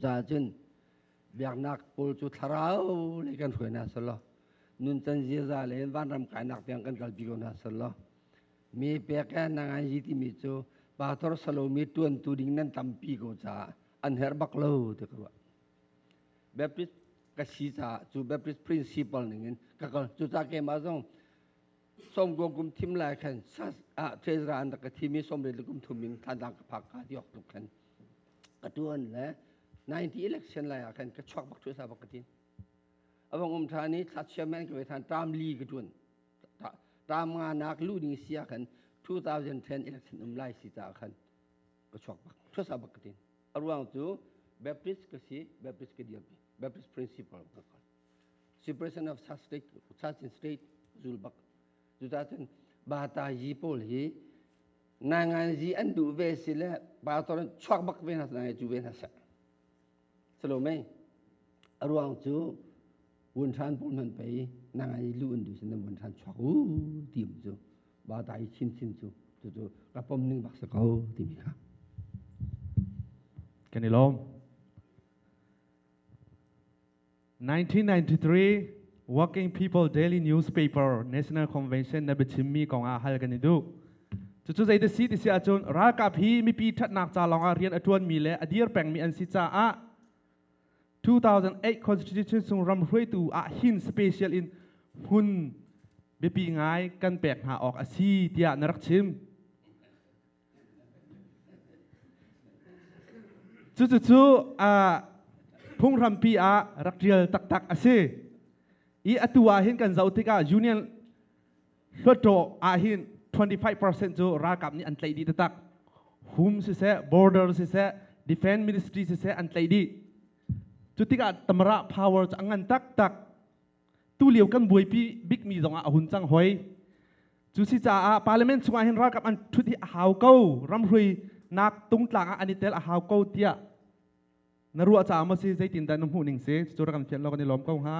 Caah cun biaknak pawl cu thlarau lei kan hruai hna selaw nuncan ziaza le vanram kainak tiang kan kalpi ko hna selaw mi pek he nangan yi timi cu pastor salomi tuantu ding nan tampi ko caah an herh bak lo ti ka ruah. Baptist ka si caah cu Baptist principle ning in ka kal. Cucaah keimah zong sawmkua kum thim lai khan sas ah treasurer an rak ka thim i sawmriat le kum thum in Thantlang ka phak ka ti awk tluk khan ka tuan le 90 election lai ah khan ka chuak bak thu sa bak ka tin avang um than i thla chairman ka ve than term li ka tuan term nga nak lu ding sia khan 2010 election um lai si ca khan ka chuak bak thu sa bak ka tin aruang cu Baptist ka si Baptist ka dirpi Baptist principle ka kal separation of church state church and state zul bak cucacun bata yi pawl hi nangan zi an duh ve si le pastor chuak bak ve hna ngai cu ve hna seh salo mei aruang cu wun than pawl hman pei nangan yi lu an duh sin wun than chuak u tim cu bata yi chin chin cu cu cu ka pom ning bak sa ko timi kha kan i lawm 1993 Working People Daily Newspaper National Convention na biachimmi kong ah hal kan i duh. Cucu zei si ti si ahcun ralkap hi mipi ṭhatnak ca lawngah rian a ṭuanmi le a dir pengmi an si caah 2008 Constitution chung ram hruaitu ah hin special in hmun biapi ngai kan pek hna awk a si tiah na rak chim. Cucucu phunghrampi ah rak ṭial taktak a si. I atu ah hin kan zoh tikah Union Hluttaw ah hin 25% cu ralkap nih an tlaih dih taktak. Hum siseh, border siseh, defense ministry siseh an tlaih dih. Cu tikah tamara power cu a ngan taktak. Tulio kan buaipi bikmi zongah a hun cang hoi. Cu si caah parliament chungah hin ralkap an ṭhut hi a hau ko, ramhruinak tungtlang ah an i tel a hau ko tiah na ruah caah maw si zeitindah na hmuh ning si cu rak kan fian law kan i lawm ko hnga.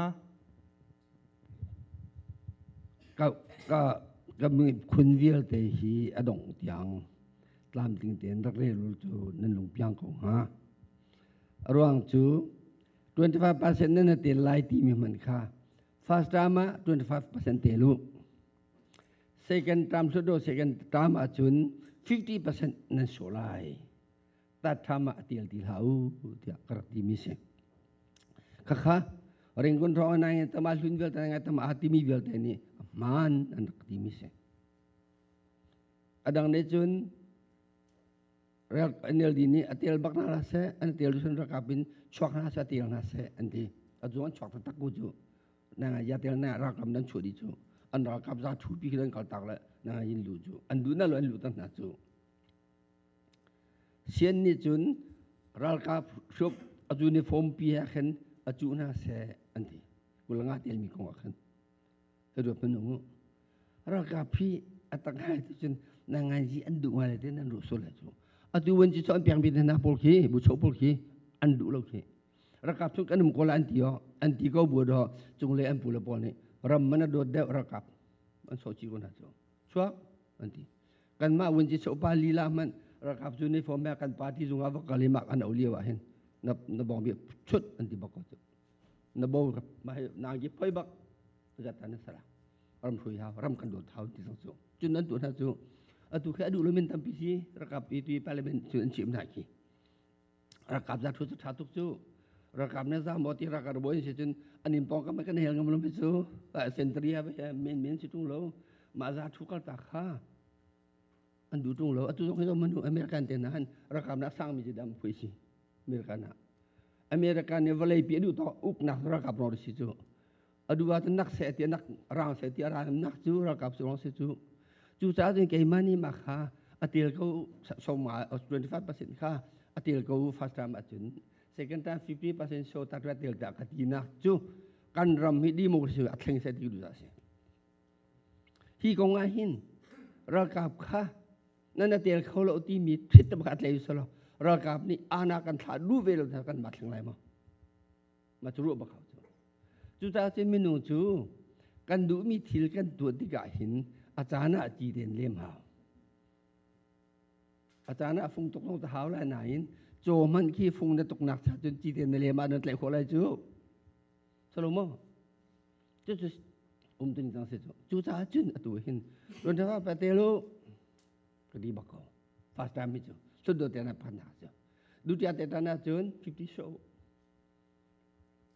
Ka ka ka miphun vialte hi a dongh tiang tlamtling tein rak rel cu nan lungpiang ko hnga. A ruang cu 25% nan tel lai timi hmanh kha first term ah 25% tel u. Second term hluttaw second term ahcun 50% nan sawh lai. Third term ah a tel ti hlah u tiah ka rak timi si. Khakha ringkun thawng nai tama hlun vialte ngai tama a timi vialte nih a hmaan an rak timi si. Adang nih cun NLD nih a tel bak hna seh an tel cun ralkap in chuak hna seh tel hna seh an ti a cu an chuak taktak ku cu na ya tel na ralkap nan chuah dih cu an ralkap za thu pi khi an kal tak le na in lu cu an duh na lo an lu tak hna cu sian nih cun ralkap hrup a uniform pi he khan a cu hna seh an ti kulanga tel mi kong ah khan ka ruat manu ralkap hi a tak ngai ti cun na ngai ji an duh ngai te nan ruh sul cu atu wan ci an piang bi na pawl khi bu cho pawl khi an duh lo khi ralkap chung kan um ko la an ti o an ti ko bu do chung le an pu le pawl nih ram man a dawt deuh ralkap an so chi ko na chu chuak an ti kan mah wan ci cho pa lila man ralkap cu ni form kan party zunga va kalima kan au liwa hin na na bong bi chut an ti bak ko chu na bo ma na gi phoi bak zat na sara ram hrui hau ram kan dawt hau ti zong cu cun nan tu hna cu atu khi adu lo min tampi si rakap i tu parliament cu an chim hna khi rakap za thu cu tha tuk cu rakap ne za mo ti rakap bo in si cun an in pong kam kan hel ngam lo mi cu sentria ba men men si tung lo ma za thu kal ta kha an du tung lo atu zong hi manu American te na han rakap na sang mi ji dam phui si American ah America nih vawlei pi a duh tawk uknak ralkap ro si cu a duh ahcun nak seh ti nak rang seh ti a nak cu ralkap cu rong si cu cu caah cun keimah nih mah kha a tel ko soma 25% kha a tel ko first time ahcun second time 50% show ta tel ta ka ti nak cu kan ram hi democracy a thleng seh ti duh si hi kong ah hin ralkap kha nan a tel kho lo timi thit te pakhat tlei solo ralkap nih ana kan thlah duh ve lo kan ma thleng lai maw ma cu ruah bak hau cu cucaah cun minung cu kan duhmi thil kan tuah tikah hin a caan ah ci ten lem hau a caan ah fung tuk zong ta hau lai nain Caw hmanh khi fung na tuknak cha cun cite na lem ah nan tlaih khawh lai cu. Salomo cucu um tu cang si cu. Cucaah cun atu hin run tha pa te lu ka di bak ko. First time hi cu suddo te na phan na cu. Dutia te ta na cun 50 show.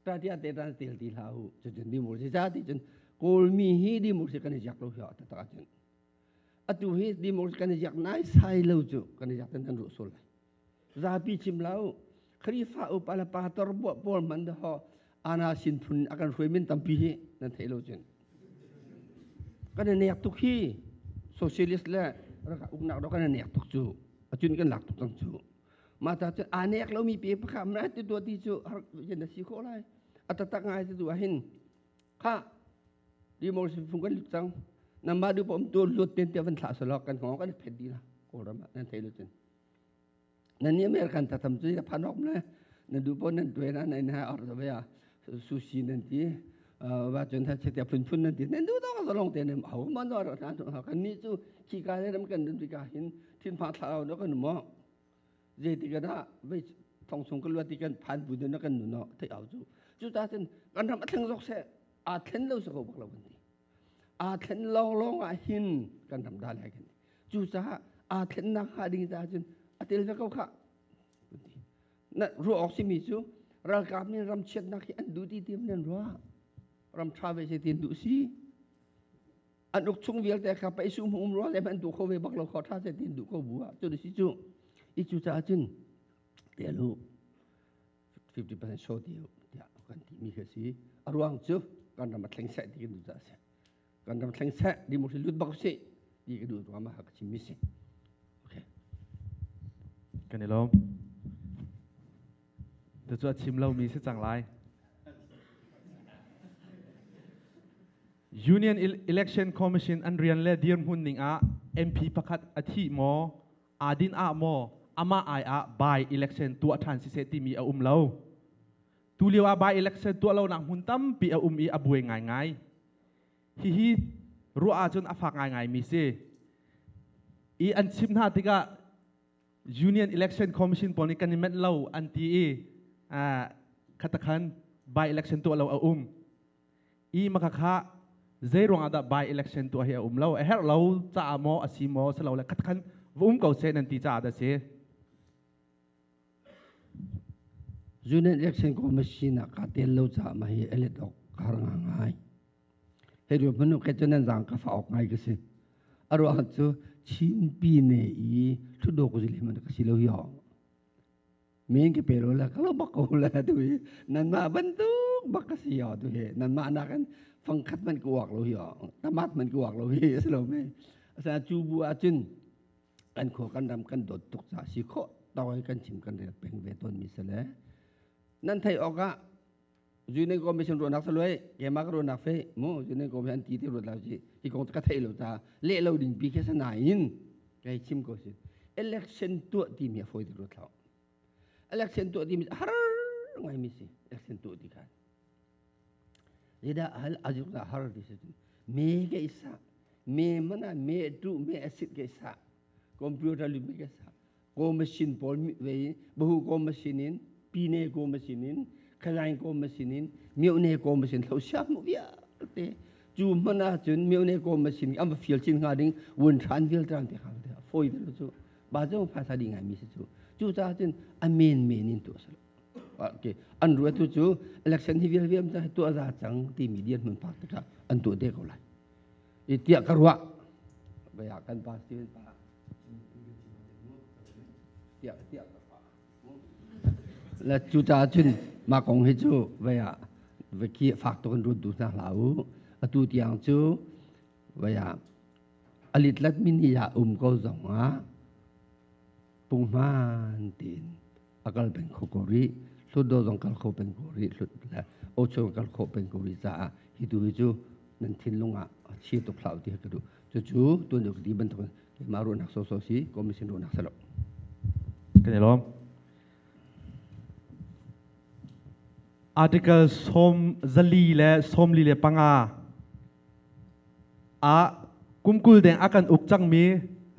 Ta tia te ta tel ti hlah u. Cucun democracy ca ti cun Kawlmi hi democracy kan i ziak lo hi ta ta cun. Atu hi democracy kan i ziak nai sai lo cu kan i ziak tan kan ruh sul lai. Zapi chim lo Khrihfa upa le pastor pawl hmanh ho ana sin phun a kan hruai min tampi hi nan theih lo cun kan i nek tuk hi socialist le raka uknak do kan i nek tuk cu acun kan lak tuk cang cu ma ta cun aa nek lomi pe pakha mra ti tu ti cu har na si khawh lai a taktak ngai ti tu ah hin kha democracy phung kan lut cang nama du pom tu lut ten te van thlah salok kan hong kan phet di la kawlram ah nan thei lo cun nan ni American ta tam cu ya phan ok le na du pon nan tuai na nan ha or ve a sushi nan ti wa chun tha che phun phun nan ti nan du to ka long te ne hau man do ra na kan ni chu khi ka le ram kan dun ti ka hin thin pha thla no kan mo je ti ka da ve thong sung ka luat ti kan phan bu na kan nu no thei au chu chu ta chen kan ram a thleng zok se a thlen lo se ko bak lo kan ti aa thlen lawnglawng ah hin kan ram dah lai kan ti cucaah aa thlennak hnga ding caah cun a tel ve ko khah na ruah awk simi cu ralkap nih ram chiatnak hi an duh ti ti nan ruah ram tha ve se tin duh si an uk chung vialte kha paisu mu um ruah le an duh kho ve bak lo kho tha se tin duh ko bu ah cu si cu i cu caah cun telu 50% show ti tiah kan ti mi khi si a ruang cu kan ram a thleng seh ti kan duh caah si kan ram thleng seh democracy lut bak si ti ka duh ruang ah ka chim mi si okay kan i lawm tu cu a chim lo mi si cang lai Union Election Commission an rian le dirhmun ning ah MP pakhat a thi maw aa din ah maw amah ai ah by election tuah ṭhan siseh timi a um lo. Tu lio ah by election tuah lonak hmun tampi a um i a buai ngaingai. Hihi ruah ahcun a fak ngaingai mi si. I an chim hna tikah Union Election Commission pawl nih kan i menh lo an ti i khatakhan by election tuah lo a um. I makhakha zei ruangah dah by election tuah hi a um lo a herh lo caah maw a si maw si lo le khatkhan va um ko seh nan ti caah dah si Union Election Commission ah ka tel lo caah mah hi elet ok ka har nga ngai hei ruam hmanu ke cu nan zang ka fa ok ngai ka si a ruang cu Chin pi ne i thudo ko zile man ka si lo hi min ke pe lo la ka lo bak ko la tu hi nan mah bantuk bak ka si yo tu hi nan mah nakin fangkhat man ka uak lo hi tamat man ka uak lo hi a si lo me asa cu bu ahcun kan khua kan ram kan dawt tuk ca si khawh tawai kan chim kan rel peng ve tawn mi sale nan thei awk ah Union Commission ruahnak saloi kema ka ruahnak fe mu Union Commission an ti ti ruat lo si hi kong ka thei lo ta leh lo ding pi khe sanain kai chim ko si election tuah ti mi a foi ti ruat lo election tuah ti mi har ngai mi si election tuah ti khan Lida hal ajuk da har ti si me ke isa me mana me tu me asit ke isa computer lu me ke isa ko machine pawl ve bahu ko machine in pine ko machine in khazain ko machine in myo ne ko machine thlo siam mu vialte cu hman ah cun myo ne ko machine am fial chin hnga ding wun than vial tran te khang te foi te cu ba zong phaisa di ngai mi si cu cu ca cun a men men in tu salo okay an ruat tu cu election hi vial viam tu za cang ti mi dian mun pak te an tu te ko lai i tiah ka ruah baya kan pa Steven pa tiah tiah la cu ta cun ma kong hi cu vaya vaki fak to kan rut du hna hlah u atu tiang cu vaya alit lat min ya um ko zong ah punghman tin akal peng kho ko ri hlut do zong kal kho peng ko ri hlut le o chung kal kho peng ko ri caah hi tu hi cu nan thinlung ah chi tuk hlah ti ka duh cucu tuan deuh ti bantuk keimah ruahnak soso si commission ruahnak salo kan i lawm article som zali le somli le panga a kumkul deng a kan uk cangmi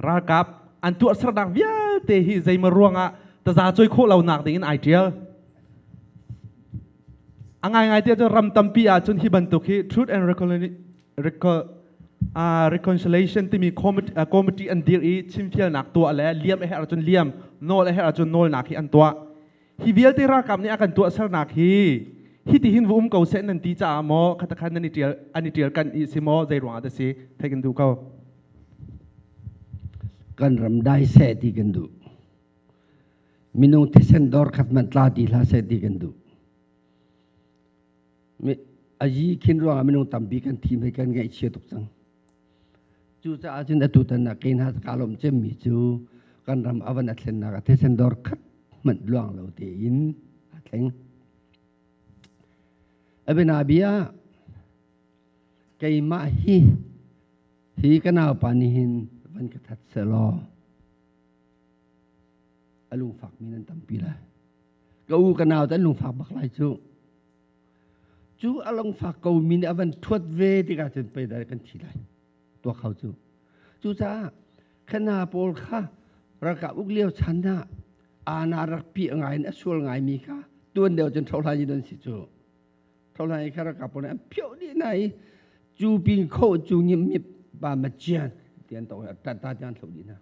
ralkap an tuahsernak vialte hi zeima ruangah Taza cuai khawh lo nak ding in ai tial. A ngaingai tiah cun ram tampi ahcun hi bantuk hi Truth and Reconciliation timi committee an dir i chimfialnak tuah le liam a herh ahcun liam, nawl a herh ahcun nawlnak hi an tuah. Hi vialte ralkap nih a kan tuahsernak hi hitihin va um ko seh nan ti caah maw khatakhan nan i ṭial an i ṭial kan i si maw zei ruangah dah si theih kan duh ko. Kan ram dai seh ti kan duh. Minung thisen dor khat man tla ti hlah seh ti kan duh. Ayi khin ruangah minung tampi kan thim hei kan ngaihchia tuk cang. Cucaah cun atu tan ah kei hna ka lawm cemmi cu kan ram a van a thlennak ah thisen dor khat hmanh luang lo tein aa thleng. Abinabia keimah hi hi ka naupa nih hin van ka that selaw a lungfakmi nan tampi lai. Ka u ka nau te an lungfak bak lai cu. Cu a lungfak ko mi nih a van thuat ve tikah cun pei dah kan thi lai. Tuak hau cu. Cucaah khana pawl kha ralkap uk lio chan ah ana rak pi ngai in a sual ngai mi kha tuan deuh cun thohlan in an si cu. Thohlan i kha ralkap pawl nih an phioh dih na i cu pin kho cu ngim mip pa ma cian tian to ta ta tian thlo dih na.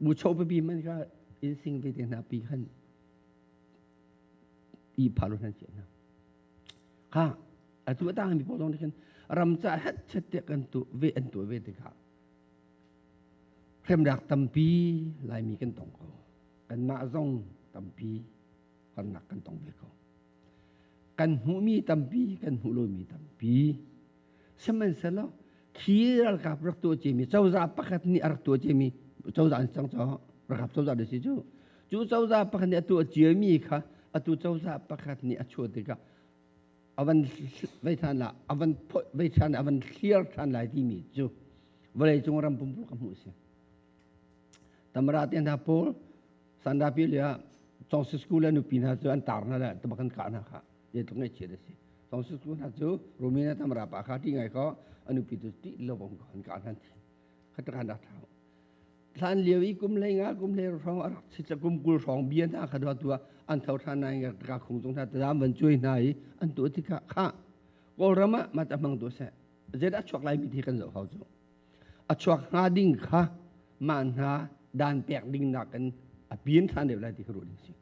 Bu cho pipi man kha in sing ve te hna pi khan i phah lo hna hna kha atu a tang mi pawl zong nih khan ram ca het chet te kan tu ve an tu ve tikah hremnak tampi Laimi kan tong ko kanmah zong tampi harnak kan tong ve ko kan hmuhmi tampi kan hmuh lomi tampi sihmanhsehlaw khi ralkap rak tuah cimi cozah pakhat nih a rak tuah cimi cozah an cang caw ralkap cozah da si cu cu cozah pakhat nih a tuah ciami kha atu cozah pakhat nih a chuah tikah avan vei than la avan vei than avan hliar than lai timi cu vawlei cung ram pumpuluk ka hmuh si tamara te hna pawl sandapi le chongsi school le nupi hna cu an tar hna le tabakan ka hna kha ye tluk ngai chiat a si Tongsu ku hna cu Romania tamra pa kha ti ngai ko anu pi tu ti lo bong ko an ka han thi khat kan dak thau thlan liu i kum lei nga kum lei rong arak si cha kum kul rong bia na kha do tu an tho than nai nga ka khung tung na tadam van chui na i an tu ti kha kha kawlram ah ma ta mang tu se zet a chuak lai mi thi kan zo hau chu a chuak hnga ding kha ma hna dan pek ding na kan a pin than deuh lai ti kha ru ding si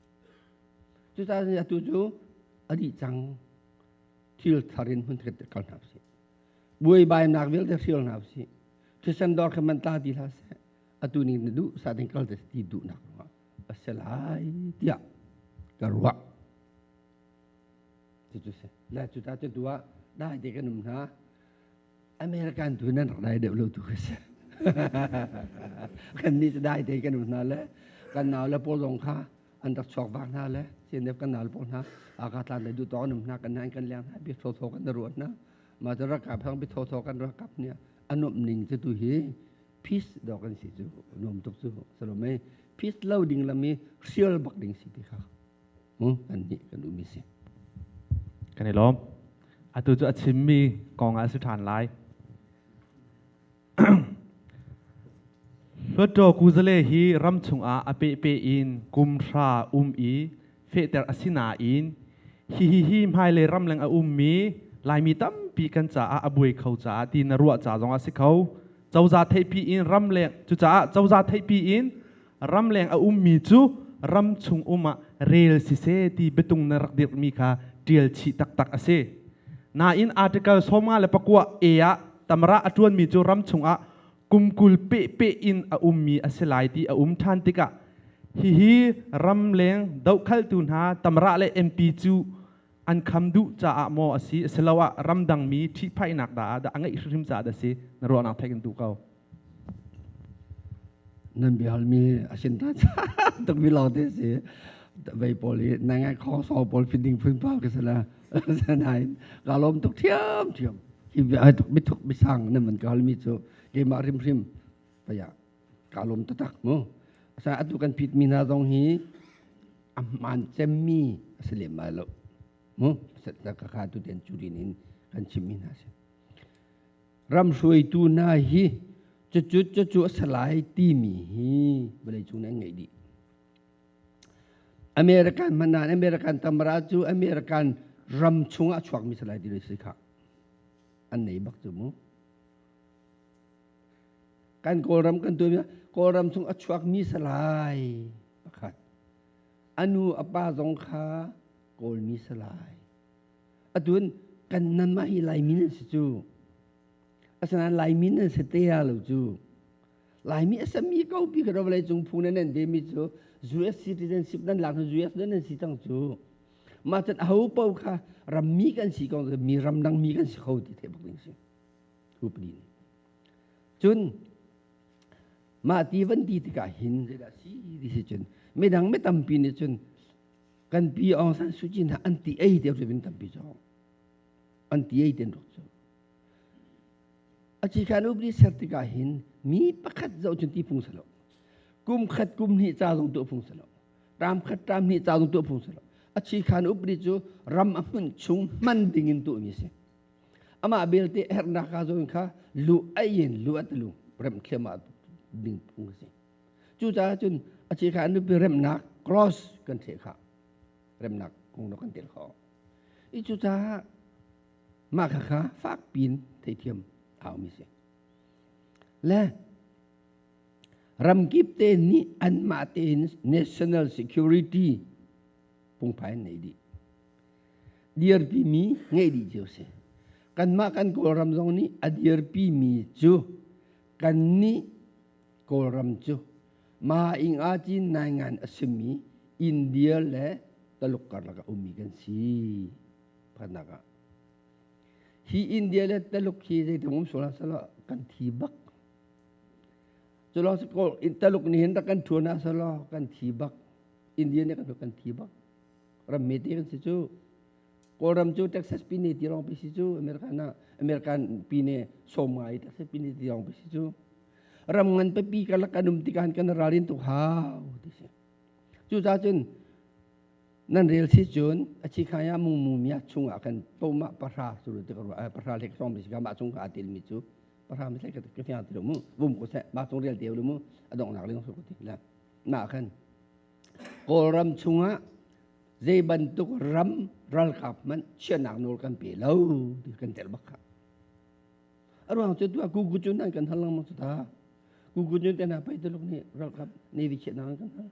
Cucaah atu cu a dih cang. Thil thar in hmun khat kal hna usih. Buaibainak vialte hrial hna usih. Thisen dor kha man tla ti hlah seh. Atu ning na duh sa ding kal te ti duhnak ruangah a si lai tiah ka ruah. Cucu si. Le cuta cu tu ah dai te kan um hna. American tu nan rak dai deuh lo tu ka si. Kan nih cu dai te kan um hna le kan nau le pawl zong kha an rak chuak vak hna le CNF kan nau le pawl hna aka tlan le duh tawk an um hna kan kan leng hna bi tho tho kan ruat hna ma cu rakap hang bi tho tho kan rakap nia anuam ning cu tu hi peace do kan si cu nuam tuk cu salome peace lo ding lami hrial bak ding si ti kha kan nih kan duhmi si. Kan i lawm. Atu cu a chimmi kong ah a si ṭhan lai. Hluttaw kuzale hi ram chungah a pehpeh in kum hra um i fehter a si nain hihihi hmailei ramleng a ummi Laimi tampi kan caah a buai kho caah ti na ruah ca zong a si kho. Cozah theihpi in ramleng cucaah cozah theihpi in ramleng a ummi cu ram chung um ah rel siseh ti biatung na rak dirhmi kha ṭial chih taktak a si. Nain article 59 A ah tamra a ṭuanmi cu ram chungah kum 20 pehpeh in a ummi a si lai ti a um ṭhan tikah hihi ramleng dohkhaltu hna tamra le MP cu an kham duh caah maw a si asiloah ramdangmi ṭhihphaihnak dah ah dah a ngeih hrimhrim caah dah si na ruahnak theih kan duh ko. Nan biahalmi a sin ta tuk mi lawng te si vei pawl i na ngai khong so pawl finding phun pa ka sala nain ka lawm tuk thiam thiam hi ai tuk mi thuk mi sang nan man ka halmi cu keimah hrimhrim paya ka lawm taktak mu asa atu kan phit mi hna zong hi a hmaan cemmi a si lem lai lo mu ka kha tu ten curin in kan chim mi hna si Ram hruaitu hna hi cucu cucu a si lai timi hi vawleicung nih an ngeih dih. American manan American tamra cu American ram chungah chuakmi si lai ti si kha an nei bak cu mu. Kan Kawlram kan tuah Kawlram chung a chuakmi salai pakhat. Anu a pa zong kha Kawlmi salai. Atun kan nanmah hi Laimi nan si cu. Asinain Laimi nan si te lo cu. Laimi a sami ko pi ka vawlei cung phu nan nan demi cu US citizenship nan lak US nan nan si cang cu. Mah cun aho paoh kha rammi kan si ko mi ramdang mi kan si kho ti theih bak ding si. Upadi nih. Cun mah ti van ti tikah hin zeidah si ti si cun midang mi tampi nih cun kan pi Aung San Suu Kyi hna an ti ei ti min tampi cu an ti ei ten ruk cu. A ci khan upadi ser tikah hin mi pakhat zoh cun ti phung si lo. Kum khat kum hnih ca zong tuah phung si lo. Ram khat ram hnih ca zong tuah phung si lo. A chi khan upadi cu ram a hmun chung hman ding in tuahmi si. Amah belte herhnak ka zawn kha lu ai in lu at lu rem thliam ah ding phung si. Cucaah cun a chi khan nupi remnak cross kan theh kha remnak kong kan tel kho. I cucaah mah kha kha fak pin theithiam haumi si. Le ramkip te nih anmah tein national security phungphai an nei dih. Dirpi mi ngeih dih cio si. Kanmah kan Kawlram zong nih a dirpi mi cu kannih Kawlram cu ma ing a cin nai ngan a simi India le Taluk karlak a ummi kan si. Pakhatnak ah. Hi India le Taluk hi zeitin um sual sala kan thi bak. Culo Taluk nih hin rak kan ṭhuan ah sala kan thi bak. India nih kan kan thi bak. Ram mete kan si cu. Kawlram cu Texas pine ti lawng pi si cu American ah American pine som ngai Texas pine ti lawng pi si cu. Ram ngan pipi karlak kan um tikah kan ralrin tuk hau ti si. Cucaah cun nan rel si cun a chi khaya mu mu mia chungah kan poma pahra suru ti ka pahra lek song bi si ka mah chung ka atil mi cu pahra mi ka ka fiang ti lo mu vum ko se ma chung rel te lu mu adong nak ling su ko ti la na khan Kawlram chungah zei bantuk ram ralkap hmanh chiahnak nawl kan pe lo ti kan tel bak kha. A ruang cu tuah kuku cun an kan hal lengmang cu ta. Kuku cun te hna pai tuluk nih ralkap navy chiahnak an kan hal.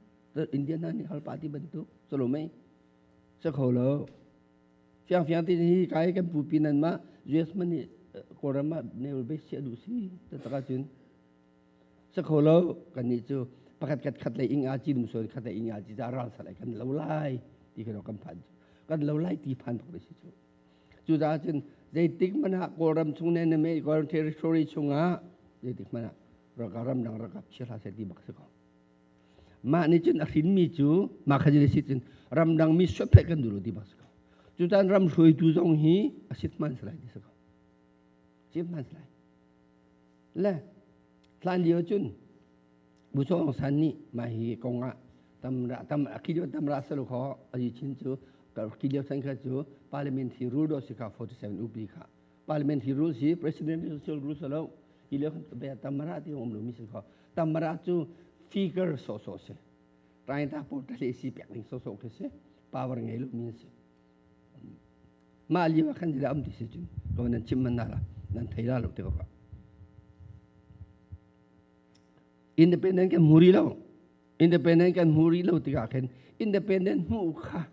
India hna nih hal pa ti bantuk salo mei sa kho lo. Fiang fiang ti hi kai kan pupi nan mah US man nih Kawlram ah naval base chiah duh si taktak ahcun Sa kho lo kannih cu pakhat khat khat lei ing a ci dum sual khat lei ing a ci ca ral sal kan lo lai ti kan kan phan kan lo lai ti phan tuk si cu. Cucaah cun zeitik hmanh ah Kawlram chung ne na me Kawlram territory chungah zeitik hmanh ah ralkap ramdang ralkap chia hlah seh ti bak si ko. Mah nih cun a hrinmi cu mah kha si cun ramdang mi suat kan duh lo ti bak si ko. Cucaah ram hruaitu zong hi a sit hman si lai ti si ko. Sit hman si lai. Le hlan lio cun Bu Chaw Aung San nih mah hi kong ah tamra tam khi lio tamra salo kho ayi chin cu khi lio chan kha cu parliament hi rule do si kha 47 UP kha parliament hi rule si presidential rule salo hi lio khan be tamra ti um lo mi si kho tamra cu figure so so si tainta por ta le si pek ding so so khi si power ngei lo mi si Mah lio ah khan zeidah um ti si cun ko nan chim man la nan thei la lo ti ko Independent kan hmu rih lo. Independent kan hmu rih lo tikah khin independent hmuh kha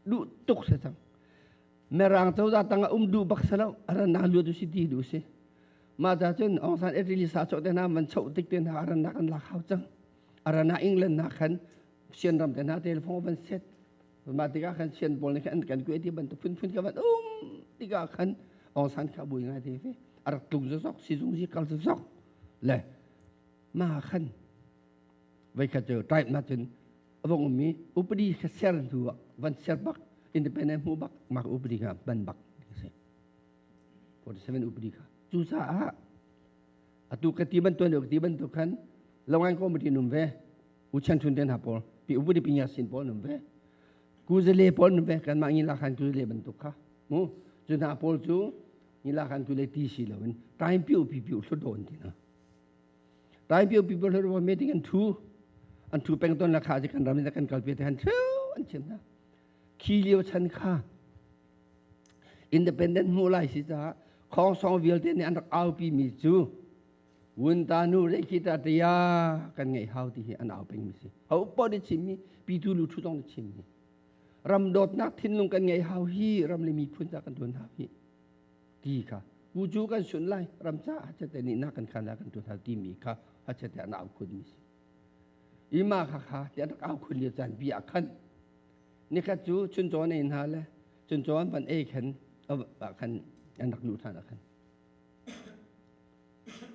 duh tuk se cang. Mirang cozah tangah um duh bak se lo. Aran nak lu tu si ti duh si. Mah ca cun Aung San Italy sa chok te hna man choh tik te hna aran nak an lak hau cang. Aran England nak khan Sian ram te hna telephone van set Mah tikah khan sian pawl nih khan an kan kuai ti bantuk phunphun kha van um tikah khan Aung San kha bui ngai te ve a rak tlung zokzok sizung zi kal zokzok le mah khan voikhat cu tribe na cun a vong ummi upadi kha ser hnu ah van ser bak independent hmu bak mah upadi kha ban bak si 47 upadi kha cucaah atu ka ti bantuk ti bantuk khan longan committee num ve U Chan Thun te hna pawl pi upadi pinya sin pawl num ve kuzale pawl num ve kanmah ngila khan kuzale bantuk kha mu cu hna pawl cu ngila khan kule ti si lo in time piu pi piu hlut don ti na time piu pi piu hlut meeting an thu an thu peng ton la kha kan ram in kan kalpi te han thu. An chim hna. Khi lio chan kha independent hmuh lai si caah khongsong vialte nih an rak aupi mi cu wunta nu rekhita tia kan ngeih hau ti hi an au peng mi si. Ho poh nih chim mi pitu lu thu zong nih chim mi. Ram dawtnak thinlung kan ngeih hau hi, ram le miphun ca kan tuan hau hi ti kha ku cu kan sun lai, ram ca hachete nih na kan khan kan tuan hau ti mi kha hachete an au khun mi si. Ima kha kha ti an rak au khun lio caan bi ah khan nikhat cu chuncaw nei hna le chuncaw an van ei khan khan an rak luh than ah khan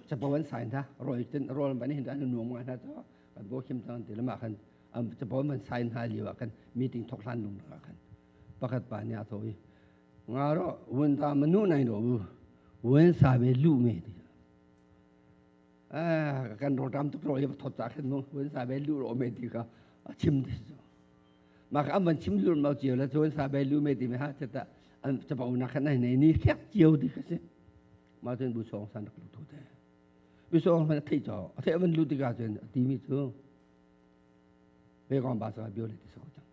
capo an sai hna, rawl tin rawl van hin an nuam ngai hna cho kan bo khim cang ti lama khan capo van sai hna liu ah khan meeting thok hlan lung ah khan pakhat pa nih a tho i nga ro wun ta manu nai ro bu wun sa me lu me ti kan ro tam tuk ro i thot cha khan mu wun sa be lu ro me ti ka a chim ti so ma ka an chim lur mau chiu la chun sa be lu me ti me ha chata an chapa una khan nai ni khek chiu ti ka si ma chun bu song san rak lu thu te bu song man thei cho a thei man lu ti ka chun ti mi chu be kong ba sa bio le ti sa ko chang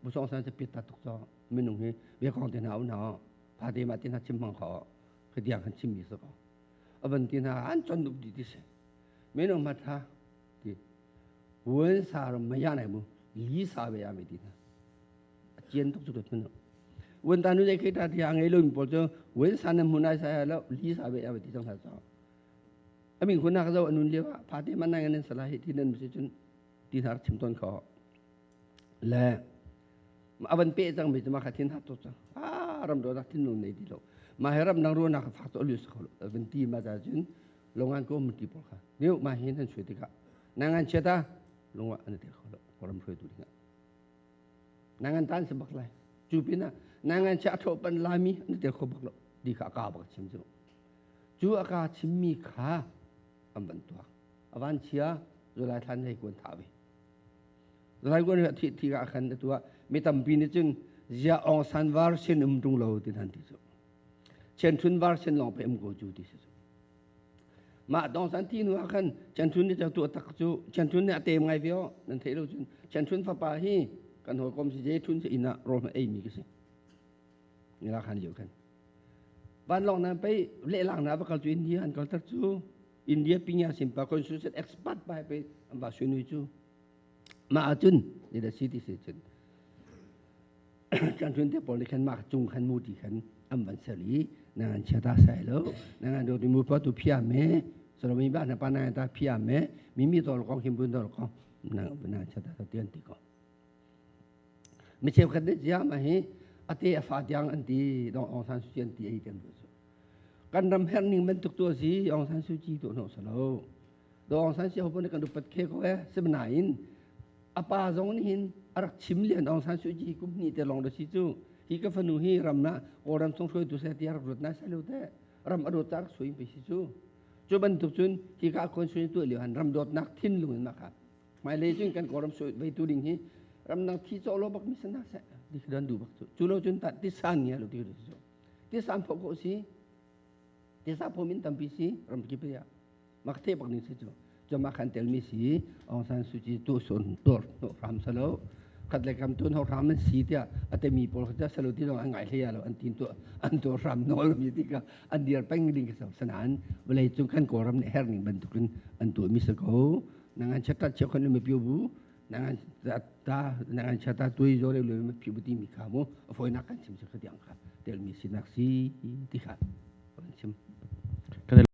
bu song san se pit ta tuk cho minung hi be kong te na u na pha te ma tin ha chim mang kho khadiang diang khan chim mi sa ko avan ti na an chon dup di ti se minung ma tha ti wen sa ro ma ya nai mu li sa be ya me ti na a chian tuk chu ko wen ta nu dei khi ta ti a ngei lo mi pol chu wen sa na mu nai sa ya lo li sa be ya me ti chang sa cho ami khun na ka zo anun lewa pha te man nai ngan sala hi ti nan si chun ti thar chim ton kho le avan pe chang mi ma kha thin hat to chang a ram do na thin nu nei ti lo ma he ram nang ru na kha fak to lu sa kho van ti ma cha chun longan ko mu ti por kha niu ma hin han shui ti ka nangan cheta lungwa an te kho lo koram shui tu dinga nangan tan se bak lai chu pina nangan cha tho pan lami an te kho bak lo di kha ka bak chim chu chu aka chim mi kha am ban tua avan chia zulai thlan hei kun tha ve zulai kun thi thi ka khan tua mi tampi ni chun zia ong san var sin um tung lo tin han ti chu chen thun var sin long pe um ko chu ti chu mah dong san ti nu ah khan chen thun ni tu tak chu chen thun ni a tem ngai vio nan thei lo chun chen thun fapa hi kan hoi kom si je thun si ina ro ma ei mi ki si ni la khan liu khan van long nan pe le lang na va kal chu India an kal tar chu India pinya simpa constitution expert pa pe an ba su nui chu ma achun ni da city si chun kan thun te pol ni khan ma chung khan mu ti khan am van sali na an cha ta sai lo na an do ti mu pa tu phia me so mi ba na pa na ta phia me mi mi to ko khim bun to ko na na cha ta tian ti ko mi cheu khat de jia ma hi ate a fa tiang an ti dong Aung San Suu Kyi an ti ei tiang tu kan ram her ning man tuk tu si Aung San Suu Kyi tu no salo do Aung San Suu Kyi kan upat khe ko e simnain apa zong nih hin arak chim lian Aung San Suu Kyi kum ni te long do si chu hi ka fanu hi ram na Kawlram chung hruai tu se ti rak rut na sai lo te ram ado tar sui pe si chu chu bantuk cun hi ka kon sui tu liu han ram dot nak thin lung in ma kha mai le cun kan Kawlram sui vei tu ding hi ram nang thi cho lo bak mi sana se di dan du bak chu chu lo cun ta ti san ngia lo ti chu ti san pho ko si ti sa pho min tampi si ram ki pe ya mak the bak ning si chu chama khan tel mi si Aung San Suu Kyi tu sun tur no ram salo khat le kam tun ho ram an si tia ate mi pol kha salo ti dong an ngai hle lo an tin tu an to ram nol mi ti ka an dir peng ding ka sanan vlei chung kan ko ram ne her ning bantukin an tu mi sa ko nangan chata che khon mi piu bu nangan ta nangan chata tui zo le le mi piu bu ti mi kha mo foi nak kan chim sa kha tiang kha tel mi sinak si ti kha.